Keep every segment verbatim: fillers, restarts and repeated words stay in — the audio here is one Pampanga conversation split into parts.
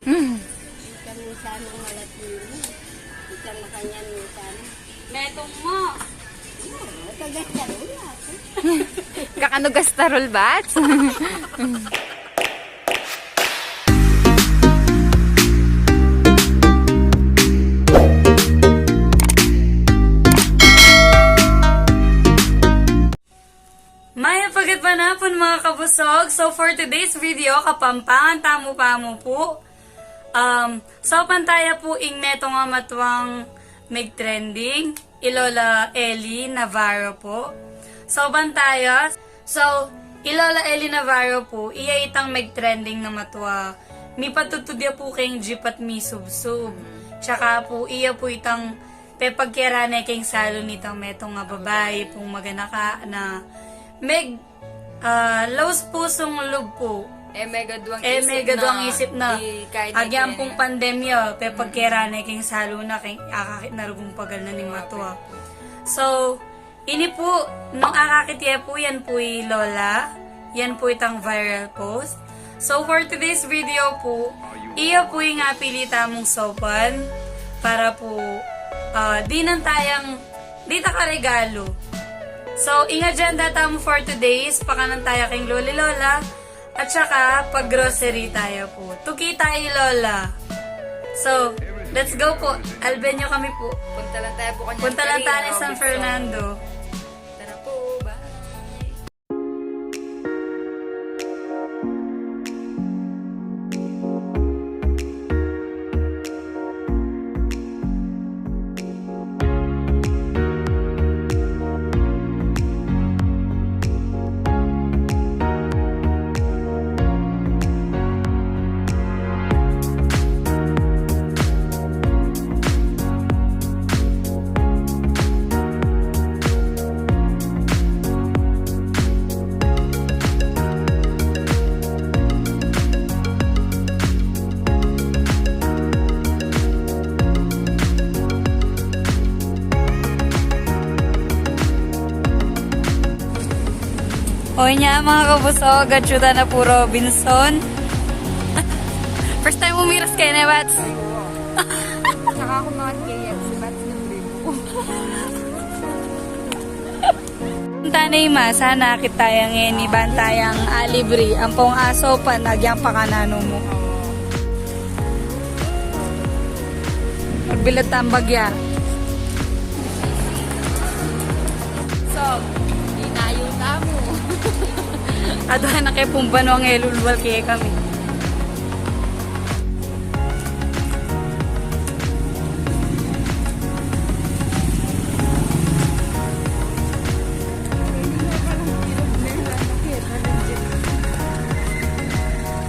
Ikan mu sana malati mu. Ikan makanyan mu sana. Metung mu. Makagastarol aku. Kakanu gastarol, Bats? Mayap a gatpanapun, mga kabusog. So, for today's video, Kapampangan tamu pamu pu. Um, saupan taya pu ing metung a matuang megtrending, i Lola Eli Navarro pu. Saupan taya. So, i Lola Eli Navarro pu, iya itang megtrending na matua. Mipatutud ya pu keng jeep at misubsub. Tsaka pu, iya pu itang pepagkera ne keng salu nitang metung a babai pung maganaka na meg, ah, laus pusung lub pu. E, megaduang isip na. Agyang pung pandemya, pepagkera ne keng salu na, keng akakit na rugung pagal na ning matua. So, ini pu, nung akakit ye pu, yan pu i Lola. Yan pu itang viral post. So, for today's video pu, iya pu ing apili tamung saupan para pu, ah, dinan tayang dita karegalu. So, ing agenda tamu for today is pakanan taya keng loli lola at saka pag-grocery taya pu. Tuki taya i Lola. So, let's go pu. Albenyo kami pu. Punta lang taya pu kanya. Punta lang taya San Fernando. Tara pu, bye. O, inya, mga kabusog, atyu ta na pu Robinson. First time mu miras keni, Bats? Saka aku mga kaya, si Bats na break. Punta na ima, sana akit taya ngeni, ban tayang alibri ampong saupan agyang pakanan mu. Pagbilat tambag ya. So, dinayu tamu. Adwa na kaya pung banwang elulwal kaya kami.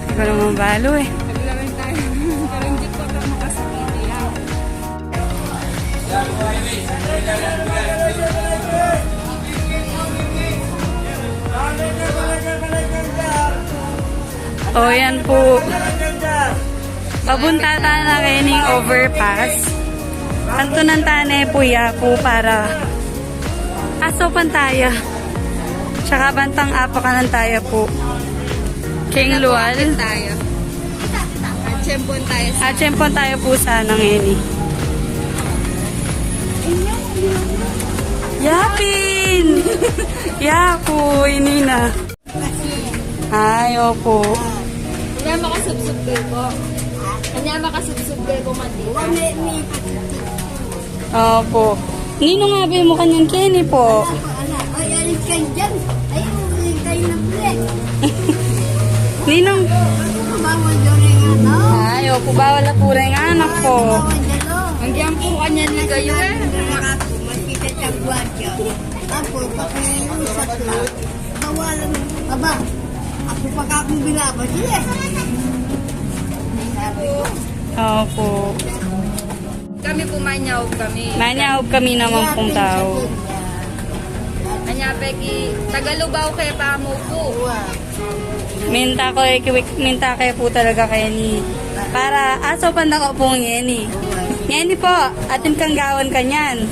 Di ko na mabalu e. O, yan pu. Pabunta tana kening overpass. Tantunan tana pu ya pu para saupan taya. Tsaka bantang apakanan taya pu. Keng lual. Atsyempon taya pu sana ngeni. Yapin! Ya pu, ini na. Ay, opo. Kanya makasubsub kayu pu. Kanya makasubsub kayu pu, mati. Opo. Ninung abe mu kanyan keni pu? Ay, alis kayu dyan. Ay, alis kayu na pu e. Ninung? Bawal dyan e, ano? Ay, opo, bawal na pu reng anak pu. Bawal dyan, o. Anggyan pu kanyan ni kayu e. Makita siyang gwardiya. Apo, pakiusap lang. Bawalan, aba, aku pa ka akong binabati e. Sabi ko. Opo. Kami pu, manyaub kami. Manyaub kami naman pung tau. Anya peki, taga Lubao ke pamu pu. Minta ke, minta ke pu talaga keni. Para saupan da ko pu ngeni. Ngeni pu, atin kang gawan kanyan.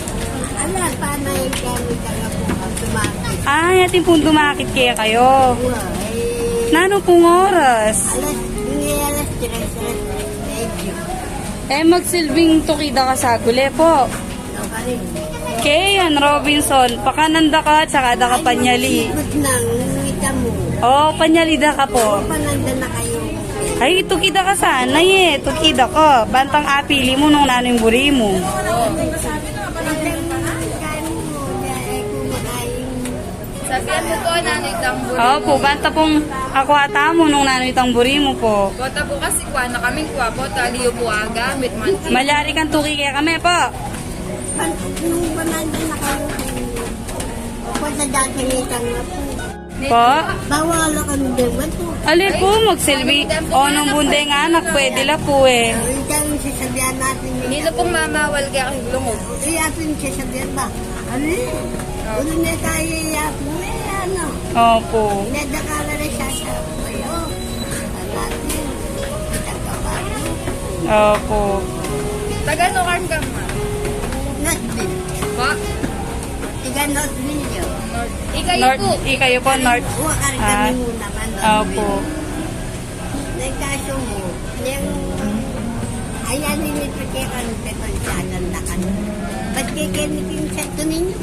Ala, panay kami taga pu, dumakit. Ay, atin pung dumakit kekayu. Nanu pung oras? Alas, ini alas tres, alas tres. E, magsilbing tuki da ka saguli pu. Kaya yan, Robinson, pakanan da ka, tsaka da ka panyali. Sipag nang ngita mu. O, panyali da ka pu. Pananda na kayu. Ay, tuki da ka sana, e. Tuki da ka. Bantang apili mu nung nanu ing buri mu. Sabian mu pu nanu itang buri mu. Opu, banta pung aku atamu nung nanu itang buri mu pu. Pota pu kasi kua na kaming kua, pota ali yu pu agamit man. Malyari kang tuki kekami pu. Nung pananda na kayu, pota dati ngita mu pu. Pu? Bawal kami dewan pu. Ali pu, magsilbi. O, nung bunde nga anak, pwede la pu e. Ay, ita ing sasabian natin. Ninu pung mamawal kaya kayung lungub? Iya, pu ing sasabian ba? Ano e? Uling ne tayo iya pu e, ano? Opu. Inedakala na siya sa kayo. Ang atin, kitang kabayo. Opu. Taga nuan ka, ma? Northville. Pa? Taga Northville yu. North. Ikayu pu? Ikayu pu, North. Uwa, kari kami muna, ma, Northville. Opu. Nagkasumu, neng, ayan, ini pake kan, pake kan, sa atin na kan. Ba't kaya kami pinsan ko ninyo?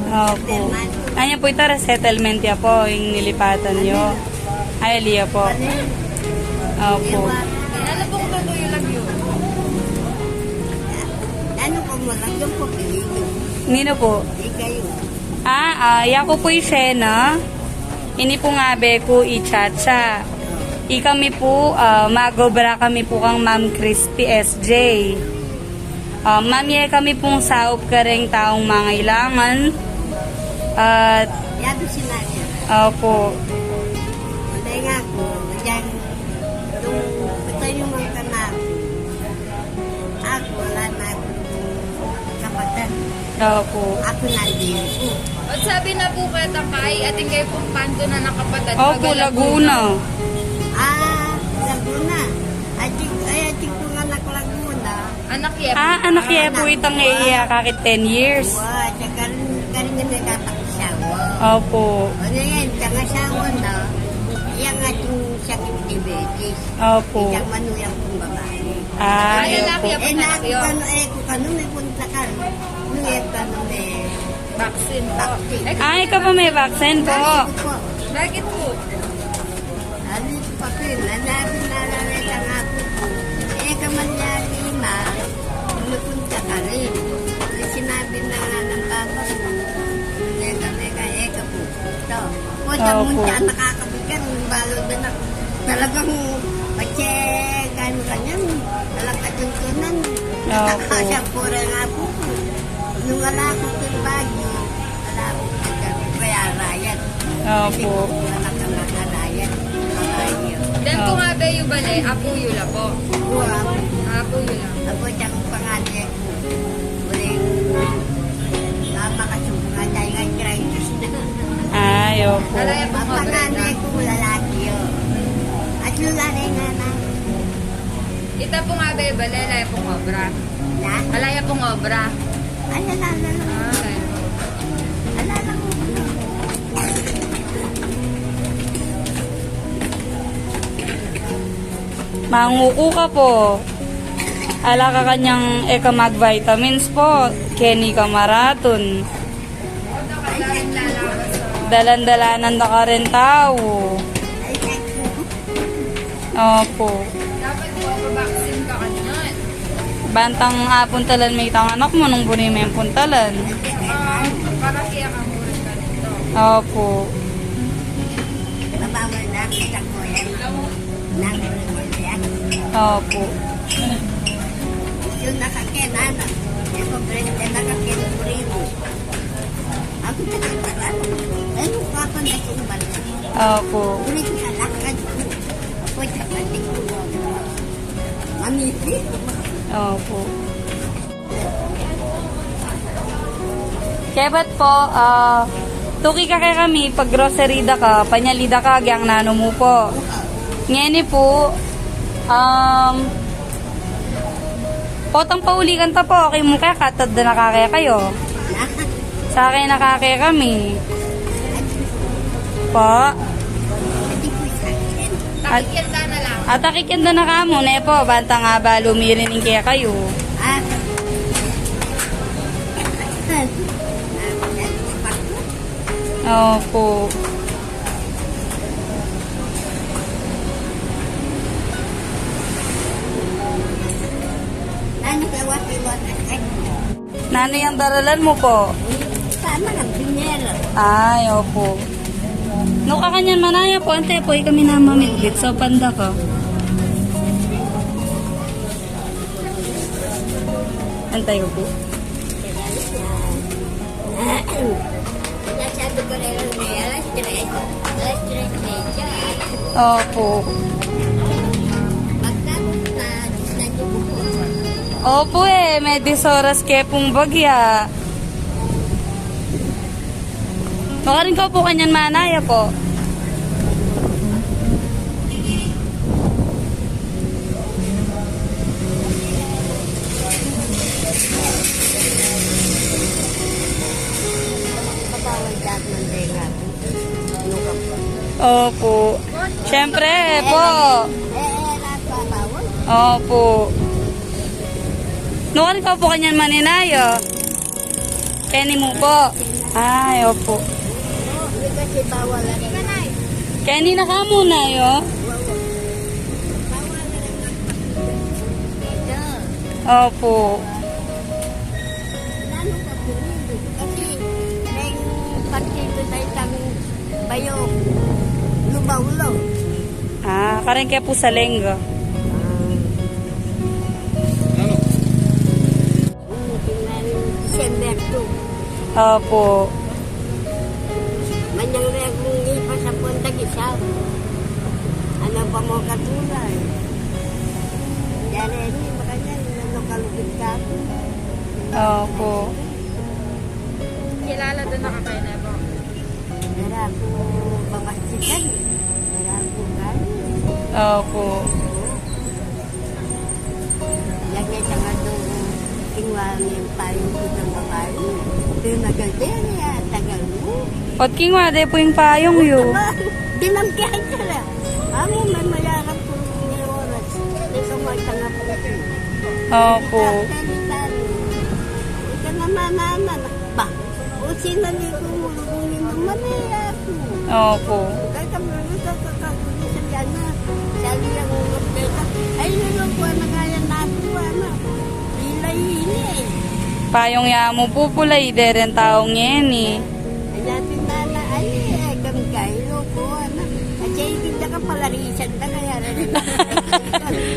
Opu. Anya pu ita, resettlement ya pu, ing nilipatan yu? Ay, ali ya pu. Opu. Ano pung tutuyo lang yu? Ano pung malagyan ko, pili yu? Ninu pu? Ikayu. A, a, yaku pu i Shena. Ini pung abe ku i Chacha. Ikami pu, a, mag-obra kami pu kang Ma'am Crispy S J. A, ma'am, e kami pung saup kareng taung mangailangan. At, opu. Nung ita yu mang kanaku. Aku, ala na ku kapatad. Opu. Aku nandin ku. At sabi na pu keta kay, atin kayu pung panto na nakapatad. Opu, Laguna. A, Laguna. Atin, ay, atin pung anak Laguna. Anak ya pu. A, anak ya pu itang e iya kakit ten years. Wa, tsaka karin, karin na may kapakisawa. Opu. O na yan, tsaka asawa na, yang ating sakit diabetes. Opu. Yang manuyang pung babae. A, lalaki opu. Lalaki ya pu. E, naku kanu, e ku kanu, me punta ka. Nung e kanu me vaccine pu. Vaccine. A, ika pa me vaccine pu. Bakit pu? Bakit pu? Ali pu papil, ala, ala, ala, ala, nga pu pu. E ka man ya lima, me punta ka rin. Sinabi na nga ng papa mo, e ka, e ka, e ka pu. Ito. Opu. Opu. Munta, nakakabigyan, balod na. Talagang, patse, kanu kanyan, talagang katuntunan. Opu. Nakakasya pura nga pu. Nung ala ku king Baguio, ala ku king Baguio, kaya Ryan. Opu. Hindi ko anak ang Ryan. Baguio. Then, opu, kung abe yu bale, apu yu la pu. Opu, apu. Apu yu la. Apu, tsaka pangalan. Uling, ah, makasuko nga tayo nga arthritis na. Ay, opu. Ala ya pung obra. Ang panganay ko, lalaki yun. At yung nanay, nanay. Ita pung abe, bale, ala ya pung obra. Na? Ala ya pung obra. Ay, ala, ala, ala. Ah, okay. Ala, ala, ala. Manguku ka pu. Ala ka kanyang e ka mag-vitamins pu. Keni ka maratun. Dalan-dalanan da ka rin tau. Opu. Dapat pu, vaccine ka kanyan. Bantang apuntalan me itang anak mu nung buri me puntalan. Ah, para kaya ka mura ka nito. Opu. Mabawal na kita ko yan. Nang, opu. Yun na ka kaya, nana. Yung pag-rest na ka kaya, buri mu. Aku cakap, "Ano, kapan na sa iba?" Opu. Ulit na lakad ko. Aku cakap, "Di ko mamili." Opu. Kebat pu, ah, tuki ka kekami, pag-grocery da ka, panyali da ka, agyang nanu mu pu. Ngeni pu, um, Potang pauli kanta pu, okay mu kaya, katad da na kakayu. Sa akin na kakayu kami. Po. At, At akikita na ka mu, ne po, banta nga ba lumili ning kekayu. Ah. Opo. Nanu ka wati mo na? Nanu yang daralan mu po? Sana nga binera. Ay, opo. No, kakanyan manaya po, ante po, ikami na mamit-bit. So, panda ka. Antay ko po. Sabi ko na lang na alas tres. Alas tres medya. Opo. Pagtapos na, na Opo, e, may dis oras ke pung bagya. Makarin ka po kanyan manaya po. Opo. Siyempre po. Opo. Nuan ka po kanyan maninayo. Keni mu po. Ay, opo. Keni na ka muna, yo. Opo. Nanu ka po, kasi may partido na itang bayong lumaw-law. Ah, karin kaya po sa lengga. Ah. December two. Opo. Manyang re kung ipasapon tag-isa. Ano pa mo katulad? Yari, ini, makanya, ano, kalugit ka. Opo. Kilala doon na kayo na po. Dara ku babastikan. Dara ku kan. Opo. Lagi tanga do tingwa ng payung ku kang babai. Di magal din ya, tagal mu. Ot kingwa de po ing payung yu. Di man kaya sila. Amu, may mayaran po ni oras. Di ka may tanga po. Opo. Ika na mama, mama. Ba? O, sino ni kung mulubungin ng manaya ku? Opo. Kaya ka muna sa kakagulo sa tiyan na. Sali ang ulog kaya ka. Ay, lulong ku na kaya na ku, ano. Ila ini, e. Payung ya mu pupula, e, deren tau ngeni. Ay, natin na na, ay, e, kami kayo ku, ano. At siya, hindi ka palarisan na, kaya na rin.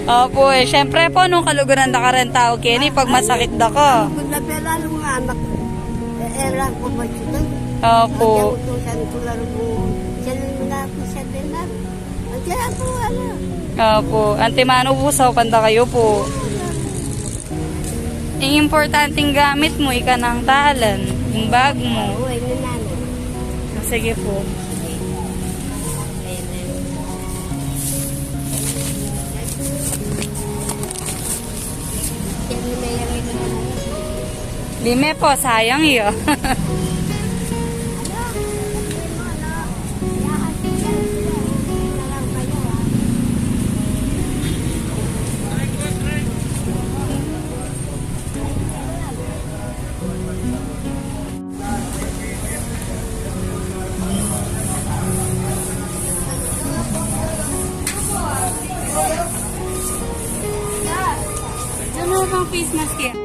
Opo, e. Siyempre po, nung kaluguran da karen tau keni, pag masakit da ka. Kung na pera, nung anak, e, era ko ba siya? Opo. Ang utusan ko lang po, siya lang na ako sa dinar. Ang kaya po, ano? Opo. Antimano po, sa panda kayo po. Ing importanteng gamit mu, ika nang talan, ing bag mu. Oo, yun na, ano. Sige po. Lime po, sayang yu. Ano bang face mask yan?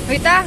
Wait, ah.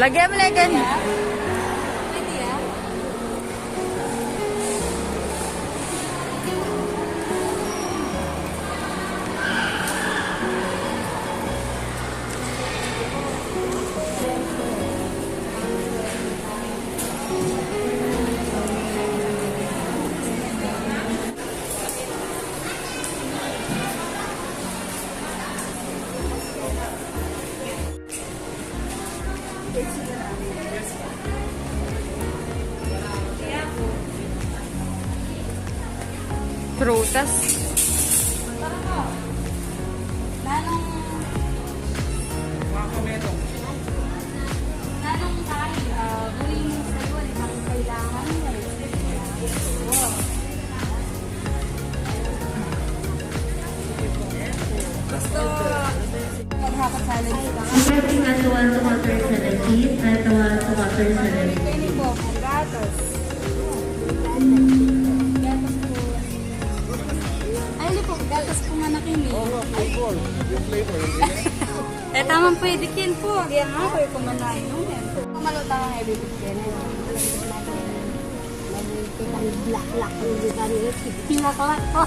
Lagyan mo na yan. Prutas. Nanung, nanung tayo, ah, buling sa'yo, di ba kailangan mo? Gusto, maghakot sa alam. Requesting Altawan to Water Seven, please. Altawan to Water Seven. Ini po, gatas. Gatas po. Ay, hindi po, gatas po nga na kini. Oo nga, flavor. Yung flavor, yung Eh, tamang pwede kin po. Diyan nga po, yung kumanain nung yan. Pamalo tayo nga ibibigyan. Kitang blaklak yung lugar nila. Blaklak po.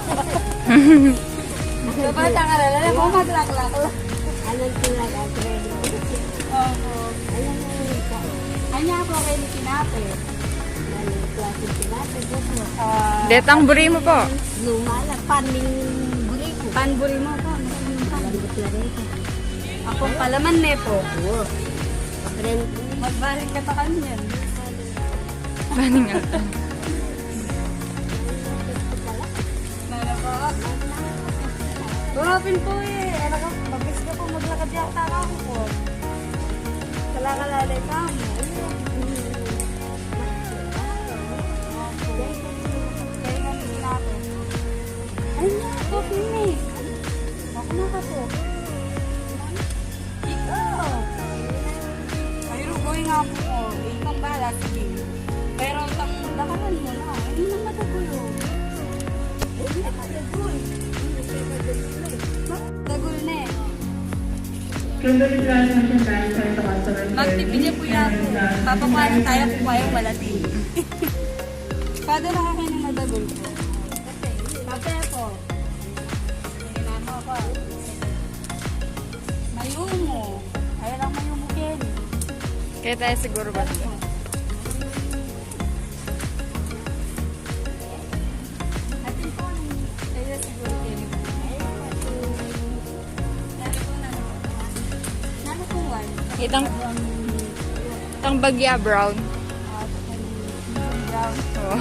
Sa bata ka na lang, ako maglaklak lang. Anong pinag-upgrade? Opo. Ayan ang isa. Anya po kayo ni Tinape? Anong klase Tinape? Gusto mo? Ah, Detang buri mo po. Luma na, paning buri ko. Pan buri mo po. Ano yung pan? Lambot na rin ito. Ako pala man, ne po. Oo. Friend. Magbalik ka pa kami yan. Paning alta. Nana po. Gurapin po eh. Anak ko, mabilis ka po maglakad yata ako po. Kala-kala na ikaw mo. Kaya nga, hindi na ako. Ay, nga, coffee mix. Ako na ka po. Ikaw. Ay, Rugoy nga po. Ikaw bala, sige. Pero itang dakalan mo na. Hindi na madagul, oh. Hindi na madagul. Madagul na eh. Magtipid niya po yan. Papakuha na tayo kung kaya wala din. Pwede na kayo ng madagul po. Kape po. Sige na po. Mayumo. Ay, lang mayumo, Ken. Kaya tayo siguro ba? Atin po, kaya siguro, Ken. Nanu po, nanu po? Nanu po, one? Itang, itang bagya brown. Ah, brown. Oo.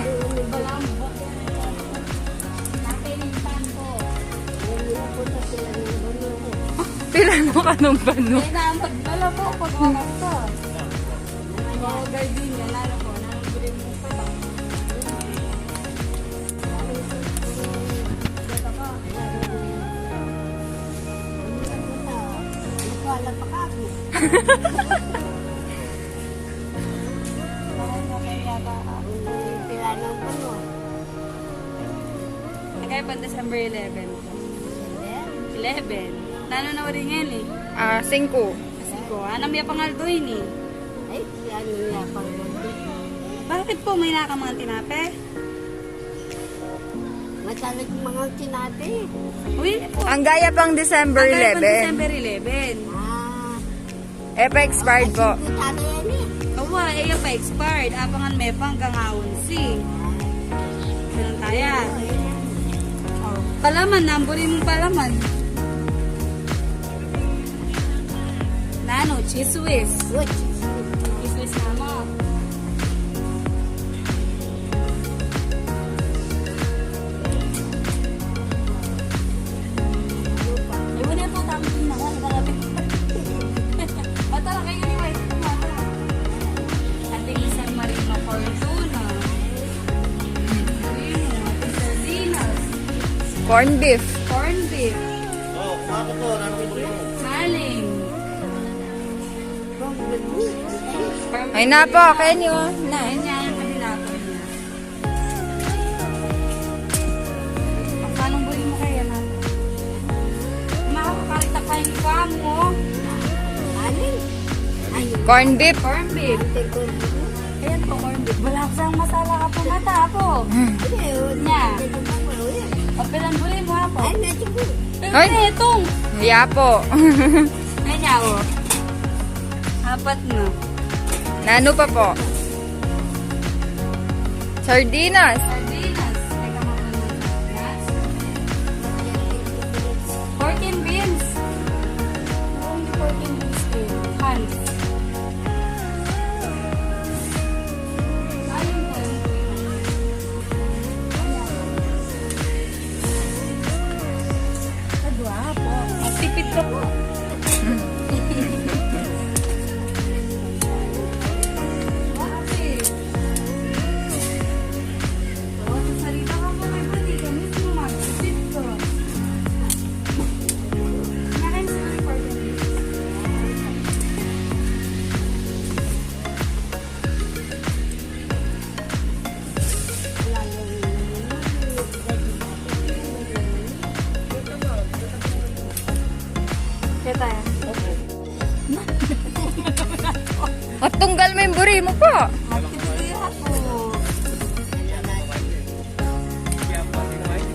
Pila mo ka nung banu? Ay, naambag pala po pag wakas to. Mga gardenia, lalo po, nang bili mo pa lang. Wala pa ka. Parang na kayo yata, ah. Pila nang banu? Nagay pa December eleven. Eleven? Eleven. Nanu na uri ngeni? Ah, singko. Singko. Anam ya pangaldo ini? Ay, ano ya pangaldo? Bakit po? Mayna ka mga tinape? Masalit mga tinape. Uy, po. Ang gaya pang December Ang gaya pang eleven. December eleven. Ah. E pa expired po. Awa, e pa expired. Abangan me pa hanggang aunsi. Ganun tayo. Oh. Palaman, namburi mong palaman. Na Cheese whiz. Uy, cheese whiz. Cheese whiz na mo. Ay, wala po, tama na. Wala, wala. Mata lang kayo ni Mike. Mata lang. Ating isang marino Fortuna. Ayun, ating sardinas. Corned beef. Corned beef. Maling. Ay, na po, kayo niyo. Na. Ayan, yan, ang kanila po niya. Paano buli mo kaya na? Makakakita kayo ni Kwamo. Aling? Ay, corned beef. Corned beef. Ayan po, corned beef. Wala siyang masala ka po mata po. Hmm. Hindi, oh, niya. Hindi ko pa, oh, yan. Papilan buli mo ako. Ay, medyo po. Ay. Ay, itong. Iya po. Ayan niya, oh. Apat na. Nanu pa po? Sardinas. Sardinas. Teka, mabunod. Yes. Pork and beans. Pork and beans din. Hans. Ayun po. Kagwapo. Magtipid ka po. Bakit? O, sa salita ka po, may bati ka mismo, magtipid ka. Nakain sa recording. Kaya tayo. At tunggal mo yung buri mo po.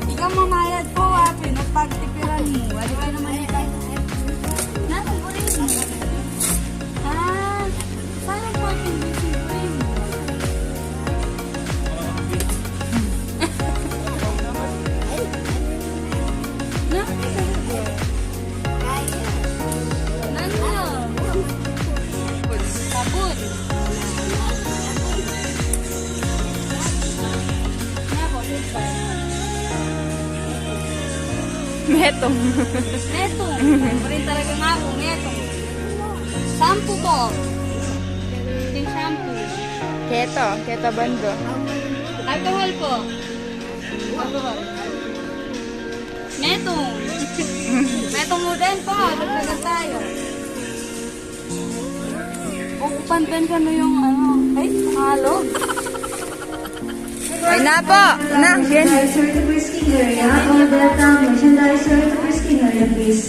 Ikaw mamayad po, ah, pinagpagtipiran mo. Wala ka naman ikaw. Nasa buri mo? Ah, saan ang fourteen days in buri mo? Na? Nanu? Sabon. Metung. Metung. Metung. Metung. Shampoo po. Yung shampoo. Keto, keto bando. Alcohol po. Alcohol. Metung. Metung mo din po. Dagdagan tayo. Upandan ka na yung ano. Ay, halo. Ay na po. Na, again. Merchandiser to Christine Gloria. All the time, merchandiser to Christine Gloria, please.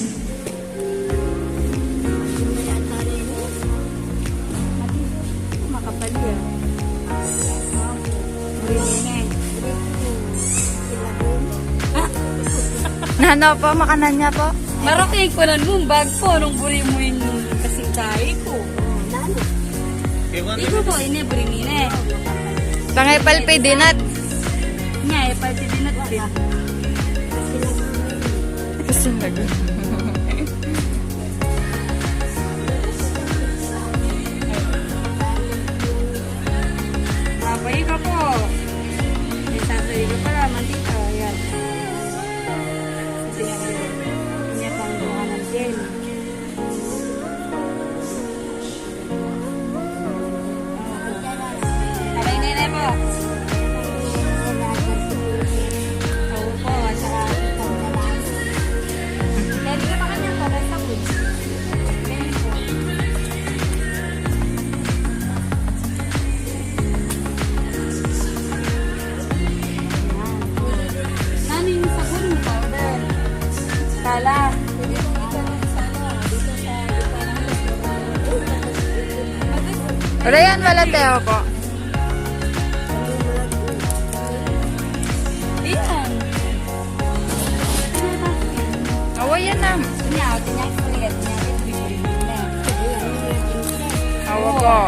Makapal yan. Nanu po, makanan niya po? Maraking kunan mo, bag po, nung buri mo yung kasing kain ko. Di ko po, ini, buri mo ini. Tangay palpi dinat. Nga, eh, palpi dinat din. Kasi nag- Babay ka po. May sasali ka pala, mantika. Ayan. Sabi niya kayo. Niya pang bukanan din. Abay, nene po. Opo, at saka pwede ka pa kanya po, basta po. Pwede po. Nanu yung sabon mo, powder? Kala. Wala yan, wala, Teo po. Iyan. Awa yan na. Niya, niya, niya, niya, niya. Awa po.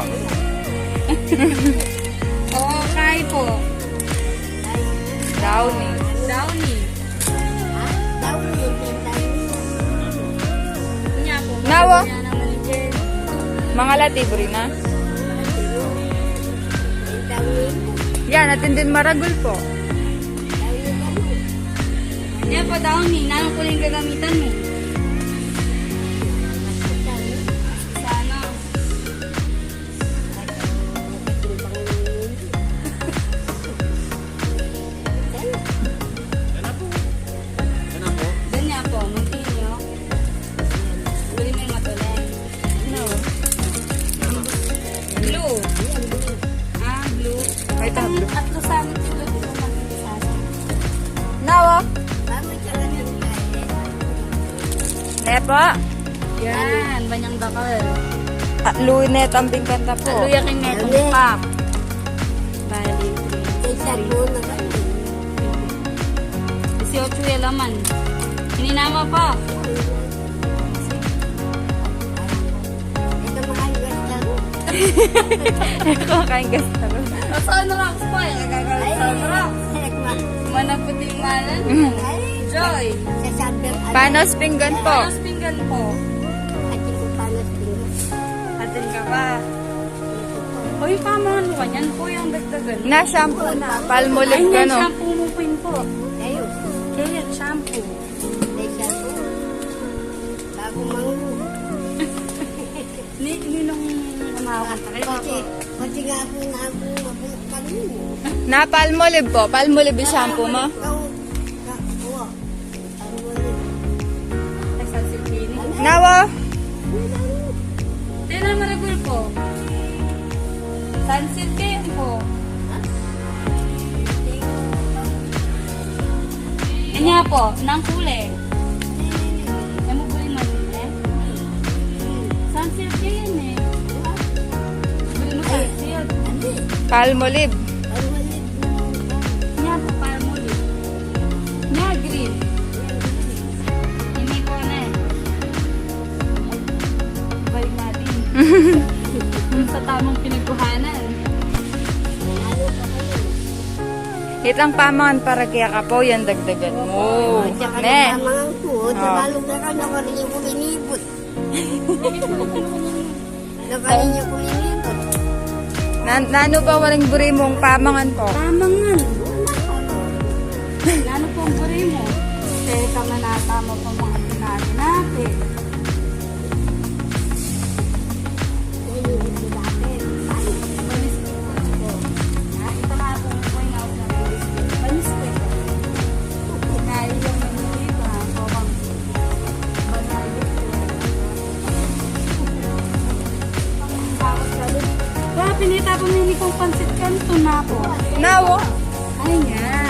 Okay po. Downy. Downy. Niya po. Nawa. Niya naman ni Jen. Mangalati, buri na. Yan, atin din maragul po. Yan po, Downy. Nanung kulay gagamitan mo? Sana. Yan na po. Ganyan po, munti nyo. Buri mo yung matulay. No. Blue. Ah, blue. Ay, ito, blue. Atlo sana, ito, ito, ito, ito, sana. Nawa? Epo. Yan, banyang dakal. Atlo ne tambing kanta po. Atlo ya king netong cup. Bali, three. Disiotso ya laman. Ini nama pa. Eko, kain gasta ko. O, Sunrocks po, eh. Ay, Sunrocks. Mana puting ngalan. Ay. Joy. Panos pinggan po. Panos pinggan po. Atin ka pa. Uy, pamangan mo kanyan po yung dagdagan. Na, shampoo na. Palmolive. Ay, ka, no? Shampoo mo po yun po. Kaya shampoo. May shampoo. Bago mangu. Ni, ninong umawat ka kayo po. Pati, pati nga po na ako, mabulok pa rin. Na, Palmolive po. Palmolive yung shampoo mo. Ikaw, ka, kuha. Palmolive. Ay, San Silvini. Nawa? Tena maragul po. San Silvini po. Kanya po, nang kule. Alam mo po yung mali, eh? San Silvio yan, eh. Buri mo San Silvio. Palmolive. Nya po, Palmolive. Nya, green. Ini po na, eh. Balik natin. Dun sa tamang pinagkuhanan. Itang pamangan para kaya ka po, yan dagdagan mo. Opo, tsaka ne. Pamangan ko, o, tagalog na ka, nakarin yung kuminibot. Nakarin yung kuminibot. Na, nanu ba waring buri mong pamangan po? Pamangan. Nanu pong buri mo? Teka, manata mo pa mga pinati-nati. Wa, pinita po nini kong pansit kanton na po. Nawa? Ay nga.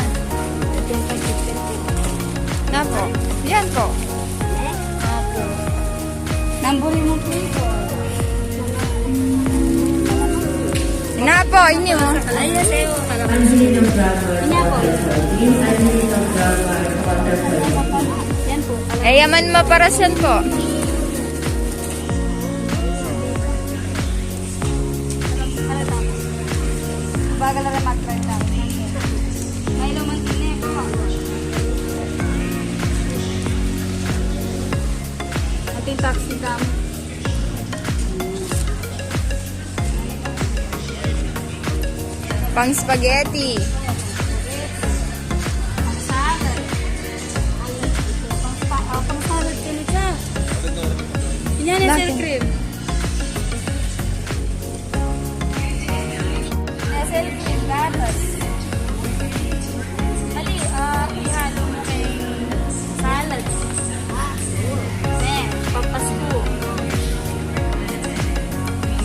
Ito yung pansit kanton. Na po. Yan po. Nang buri mo po ito. Na po, inyo. Ay, yes, eh, oh, talaga. Inyo po. Yan po. Eh, yaman maparasyan po. Bagal na mag-try na. May laman din eh po. Ating taxi cam. Pang spaghetti. Pang salad. Pang spa-, oh, pang salad ka na siya. Yan yung sour cream. Nestle Green Gatas. Dali, ah, ihalo mo kay salad. Ne, pampasko.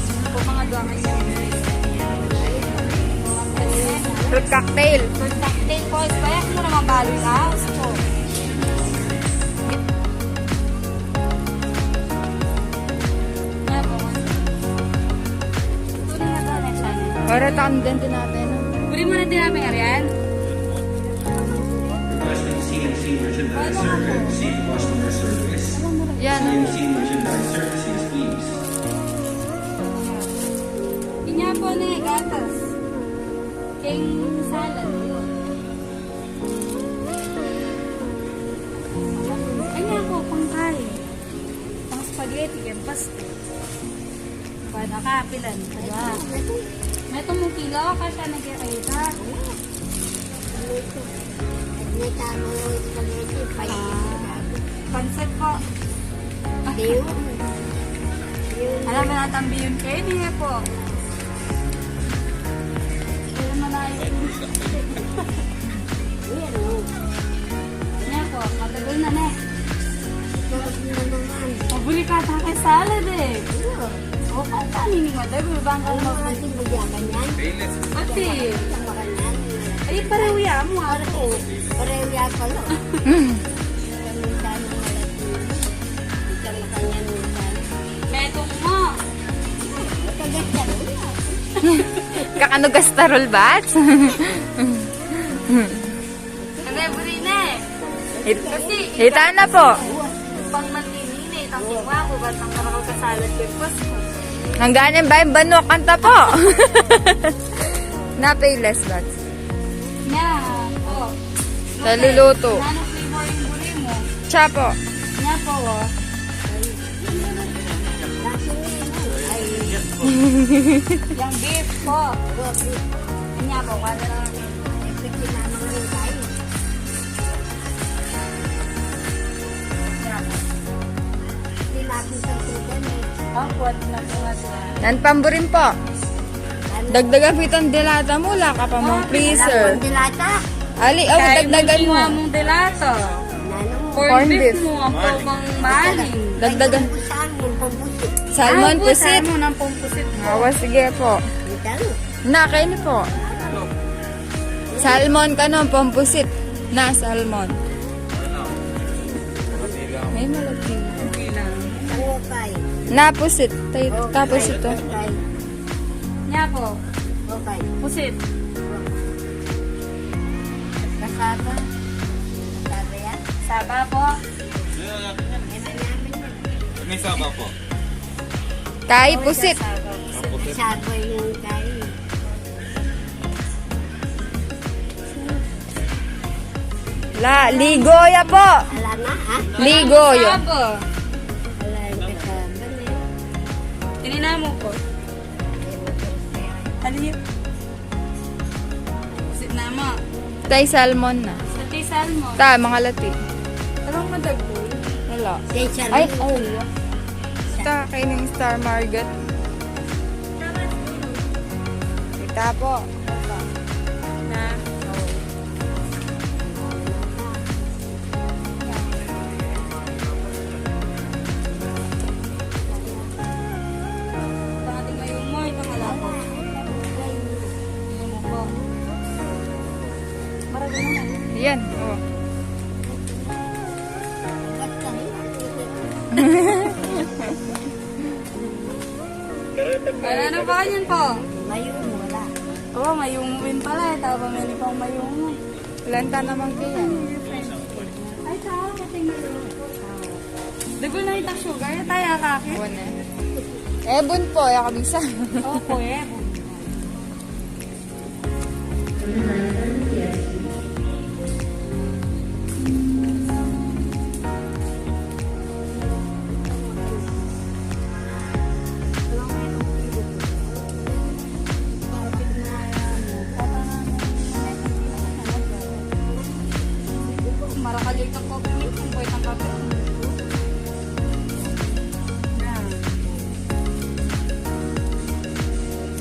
Ano po mga duwa kayo? Fruit cocktail. Fruit cocktail po. Kaya ko muna mabalot, ah. Gusto ko. Ora tamdan din natin. Buri mo na din namin, Arian. Requesting C N C merchandise service, customer service. Yan. C N C merchandise services, please. Inya po na gatas. King salad. Kanya po, pang kain. Pang spaghetti, yan, pasta. Nakapilan ka ba? Metung mung kilo, kasya na kaya kayu ta? May tama yung spaghetti, pa Ah, pansit po. Ayun. Ayun. Alam mo na, tambi yun kayo, di nga po. Pero malayo. Ayan, oh. Nga po, matagal na na eh. Matagal na naman. Pabuli ka ata kay salad eh. Ayun. O, kaya tani ni Mother, may bang Oo, kang mga mag- ating bagyakan yan. Pati. Ang makanyan. Ay, pareho ya mo, ah. Pareho. Pareho ya pala. Minsan ang malaki. Minsan makanyan, minsan. Metong mo. Kagat ka rin, ah. Kakano gastarol, bats? Ano, buri na eh. It-, Kasi ita na po. Pang manini na, itang kiwa ko, ba't ang karakal kasalad ko yung Pasko? Hangganan ba yung banok? Kanta po. Napay less, bats. Nya po. Naluluto. Nano flavor yung buri mo? Siya po. Nya po, oh. Yung beef po. Nya po, wala lang. Nan pamburin po. Dagdagan po itang delata mo, wala ka pa mang freezer. Delata. Ali, oh, dagdagan mo. Mung delata. Corn Corned beef. Beef mo, ang pamang maling. Dagdagan. Salmon, pusit. Salmon, ang pampusit mo. Awa, sige po. Na, kayo na po. Salmon ka nun, pampusit. Na, salmon. Ay, malaki. Okay lang. Na, pusit. Tay-, tapos ito. Nya po. Okay. Pusit. Kasaba. Kasaba yan. Saba po. May saba po. Tay, pusit. Saba yung tay. La, ligoya po. Ala na, ha? Ligoya. Saba. Ala, yung kasaba na yun. Tininamu po. Ano yun? Sit na mo. Tay salmon na. Sa tay salmon. Ta, mga lati. Parang madagol. Wala. Tay salmon. Ay, ay, wala. Ta, kay ning Star Market. Kita po. Na. Yan, oh. Wala na ba yan po? Mayumu, wala. Oo, mayumu rin pala eh. Tapa may pang mayumu. Lanta naman kaya. Ay, sa akin, tingnan mo. Di ba na itang sugar? Tayo, kakit? One eh. Ebon po, ya kami sa. Opo, ebon. Marakal yung kape, minsan po itang kape. Na.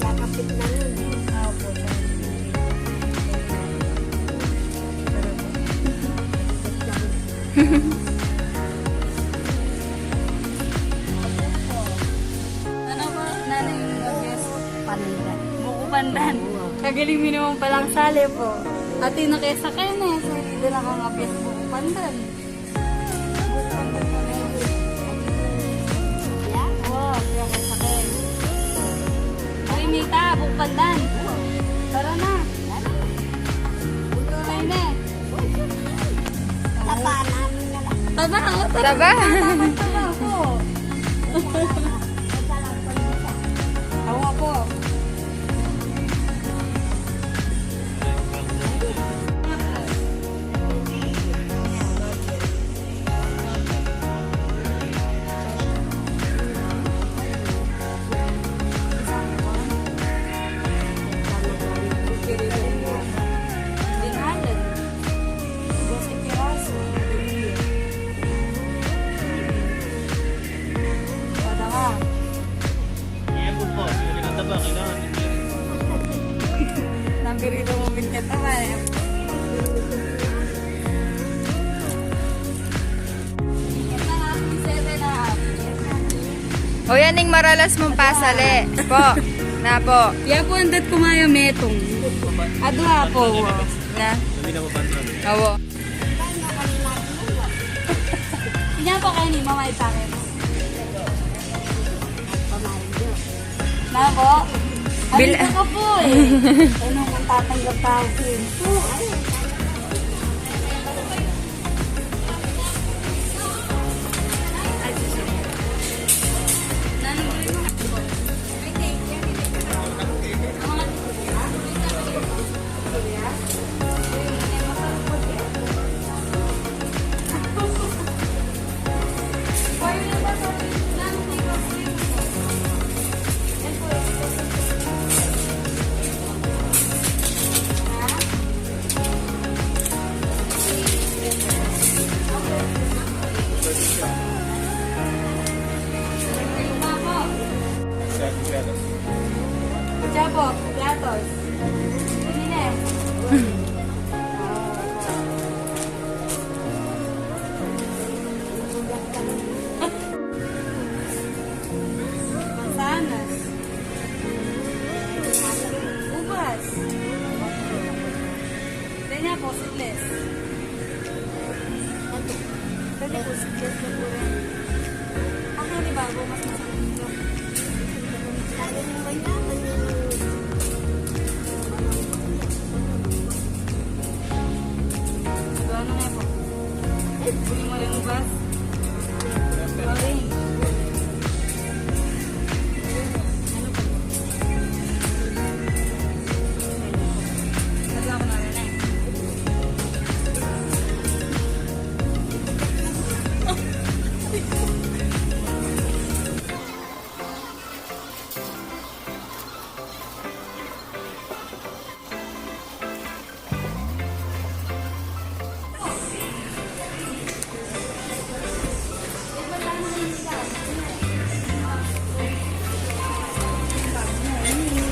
Kakapit na nun. Opo. Ano ba, nanay, yung best? Pandan. Buko pandan. Kagaling mi naman palang sali po. Ati na kaya sa kanya, so, hindi na kang apis buko pandan. Buko pandan na yun. Wow, kaya kaya sa kanya. Ay, Mita, buko pandan. Tara na. Buko na yun eh. Taba namin na lang. Taba, oh, taba. Taba? Taba, taba po. Awa po. O, yan ing maralas mung pasali. Po. Na po. Ya po, andat ku maya metung. Adwa po. Na. Awo. Inya po kayo ni Mama Ipare. Na po. Bil- Ay, ka po eh. Ano kung tatanggap tao po? Chapo, platos. Ini na. Mansanas. Ubas. Kanya po, seedless. Pwede po, seedless na po rin. Ang hindi bago, mas masarap ito. Ano nga po? Ay, buli mo rin, ubas. Sorry.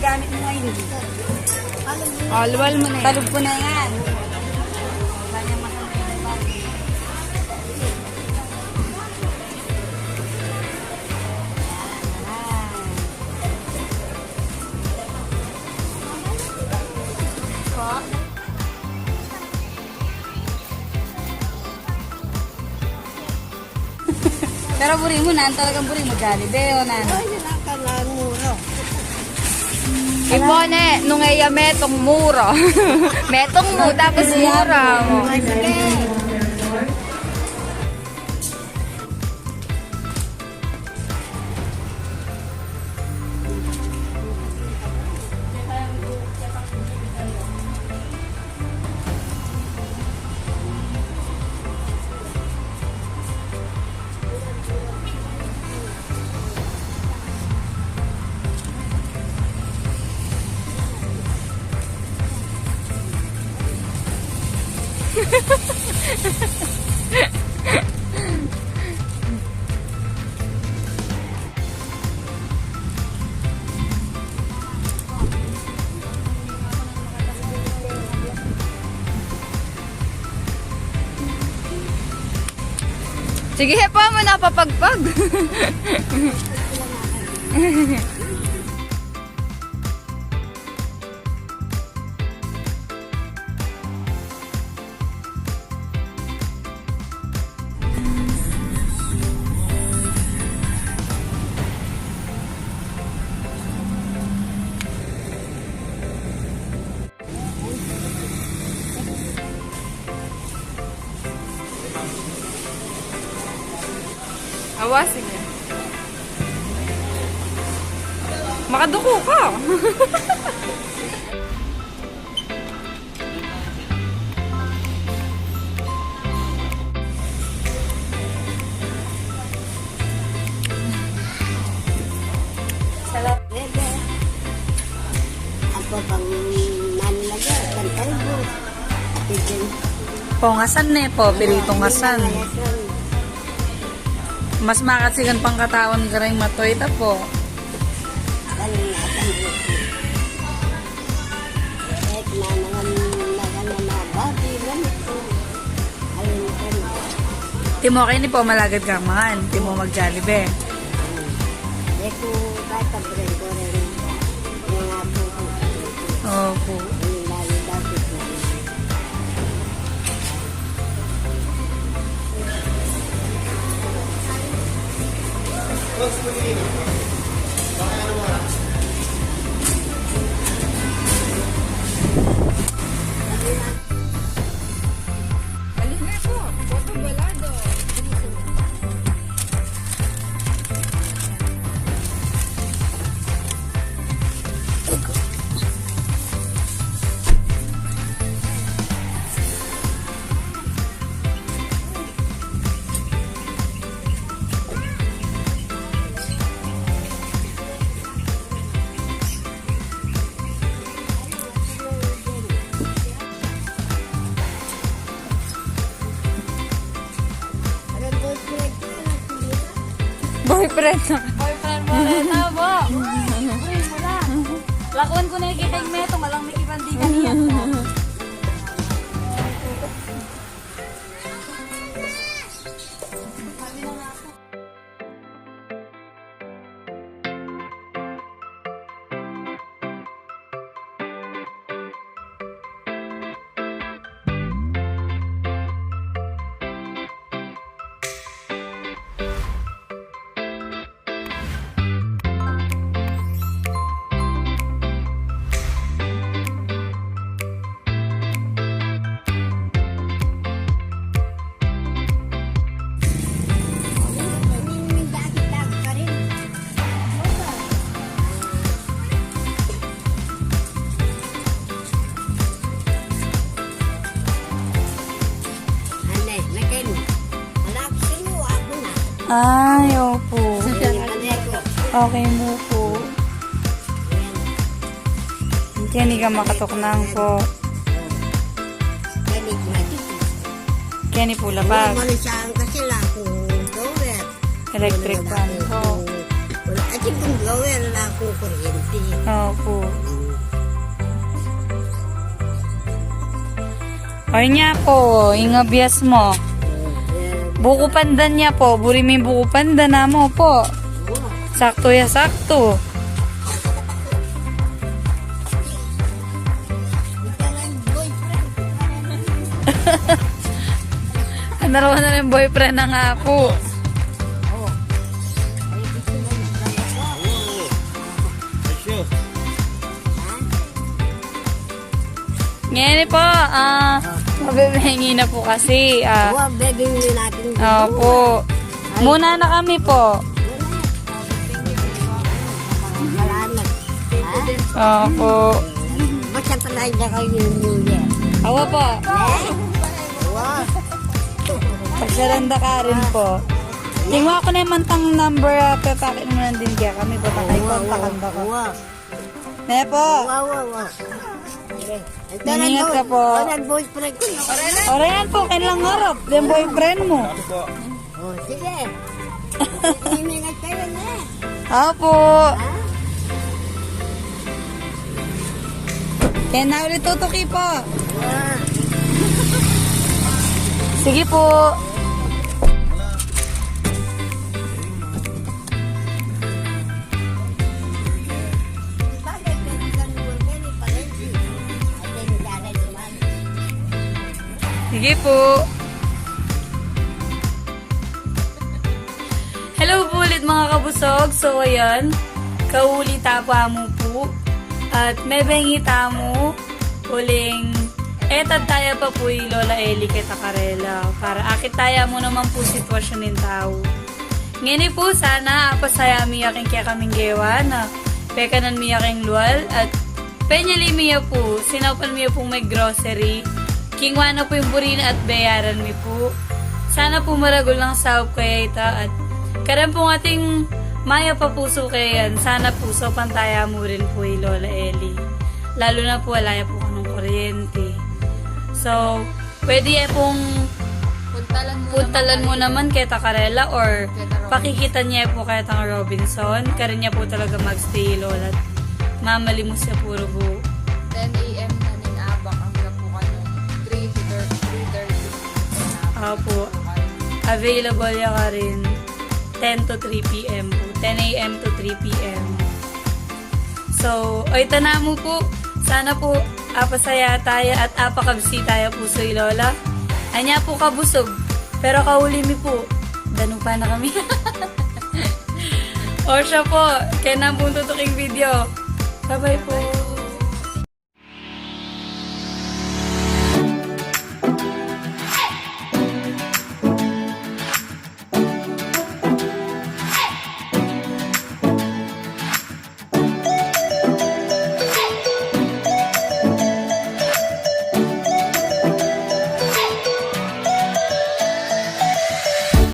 Gamit mo ngayon. O, luwal mo na yan. Talog ko na yan. Pero buri mu, nan, talagang buri mu Jollibee, o, nan? Ay, sila ka na, mura. Ipone, nung e ya metung, mura. Metung mu, tapos mura. Ay, sige. Sige, he pa, mo napapagpag. Awa, sige. Makaduko ka. Sarap, bebe. Ako pang manlaga, pang talbos. Ate Jen. Pungasan ne po, piritong asan. Pungasan. Mas makasigan pang katawan kareng matoy ta po. Akan na, akan na. Timo keni po, malagad kang mangan. Timo mag-Jollibee. Ito, bata, brand ko rin. Yung nga po, po. Opo. Yung lalo dati po. Alin na po? Boto Balado. Boyfriend na. Boyfriend mo rin, tama? Uy, wala. Lakuan ko na yung kitang meto, malang may kipandigan niya. Ay, opo. Okay mu pu. Keni ka makatuknang pu. Keni pu labag. Electric fan pu. At yung blower, wala akong kuryente. Opo. Ay, nya pu, ing abias mu. Buku pandan nya pu, buri mi buku pandan, amu pu. Saktu ya, saktu. Ano raw na rin boyfriend ng apu? Ngeni pu, ah, mabebengi na pu kasi, ah. Wa, bebengi natin. Opo. Muna na kami pu. Salamat. Ha? Opo. Basta pala na kayo yung New Year. Awa pu. Eh? Wa. Pagsalanda ka rin pu. Tingnan ko na yung mantang number, ah, pepakit mo na din kaya kami pu, takay kontakan da ka. Wa. Ne pu. Wa, wa, wa. Sige. Ingat ka pu. Walang boyfriend ko, no? Orehan pu, kailang harap. Yung boyfriend mu. Oh, sige. Ingat kayo, ne? Opo. Ha? Kaya na ulit tutuki pu. Wa. Sige pu. Sige pu. Hello pu ulit, mga kabusog. So, ayan. Kauli ta pu amu pu. At mebengi tamu uling e ta daya pa pu i Lola Eli keta karela. Para akit taya mu naman pu sitwasyun ning tau. Ngeni pu, sana apasaya mi ya king kekaming gewa na pekanan mi ya king lual at penyali mi ya pu, sinaupan mi ya pung mag-grocery. Kingwa na pu ing buri na at beyaran mi pu. Sana pu maragul nang saup kaya ita at kareng pung ating mayap a pusu kaya yan. Sana pu saupan taya mu rin pu i Lola Eli. Lalu na pu ala ya pu kanung kuryente. So, pwede ya pung puntalan mu naman keta karela or pakikitan ye pu ketang Robinson. Karin ya pu talaga mag-stay i Lola at mamalimus ya pu rugu. Ten A M na ning abak, angga pu kanung three to thirty. Opo. available ya karin ten to three p.m. po. Ten a.m. to three p.m. So, o, ita na mu po. Sana po, apasaya taya at apakabsi taya po so i Lola. Anya po kabusug. Pero kauli mi po, danupa na kami. O siya po, kaya na pong tutuking video. Bye-bye po.